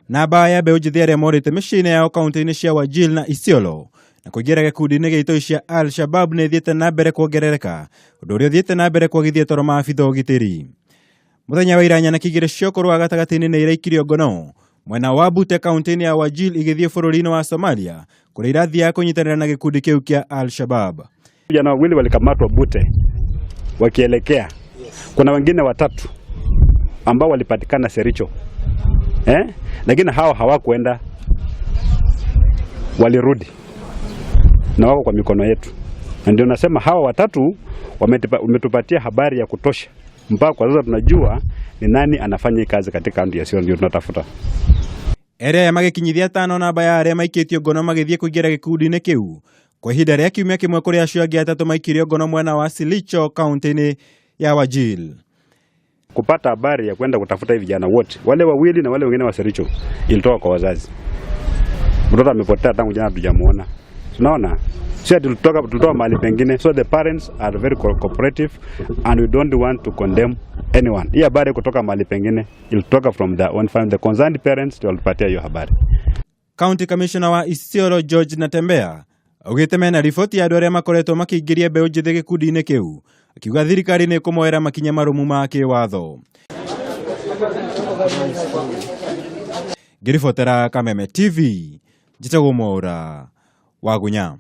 Namba ya mbeũ njĩthĩ arĩa morĩte mĩciĩ-inĩ yao kaunti-inĩ cia Wajir na Isiolo na kũingĩra gĩkundi-inĩ gĩa itoi cia Al Shabab nĩ ĩthiĩte na mbere kuongerereka, ũndũ ũrĩa ũthiĩte na mbere kwagithia toro maabitha ũgitĩri. Mũthenya wa ira nyanaki igĩrĩ cia ũkũrũ wa gatagatĩ-inĩ nĩ iraikirio ngono mwena wa Bute kaunti-inĩ ya Wajir igĩthiĩ bũrũri-inĩ wa Somalia kũrĩa irathiaga kũnyitanĩra na gĩkundi kĩu kĩa Al Shabab. Vijana wawili walikamatwa Bute wakielekea. Kuna wengine watatu ambao walipatikana Sericho, eh? Lakini hao hawakuenda, walirudi na wako kwa mikono yetu, na ndio nasema hawa watatu wametupatia habari ya kutosha mpaka kwa sasa tunajua ni nani anafanya hii kazi katika kaunti ya Isiolo, ndio tunatafuta. Erĩ aya magĩkinyithia atano namba ya arĩa maikĩtio ngono magĩthiĩ kũingĩra gĩkundi-inĩ kĩu kwa ihinda rĩa kiumia kĩmwe kũrĩ acio angĩ atatũ maikirio ngono mwena wa Silicho kaunti-inĩ ya Wajir. Kupata habari ya kwenda kutafuta hivi vijana wote, wale wawili na wale wengine wa Sericho, ilitoka kwa wazazi. Mtoto amepotea tangu jana, hatujamuona. Tunaona sio tulitoka mahali pengine, so the parents are very cooperative and we don't want to condemn anyone. Hii habari kutoka mahali pengine ilitoka from the own family, the concerned parents ndio walitupatia hiyo habari. County Commissioner wa Isiolo George Natembeya augĩte mena riboti ya andũ arĩa makoretwo makĩingĩria mbeũ njĩthĩ gĩkundi-inĩ kĩu, akiuga thirikari nĩ ĩkũmoera makinya marũmu ma kĩwatho. Ngĩribotera Kameme TV, njĩtagwo Mwaũra wa Gunya.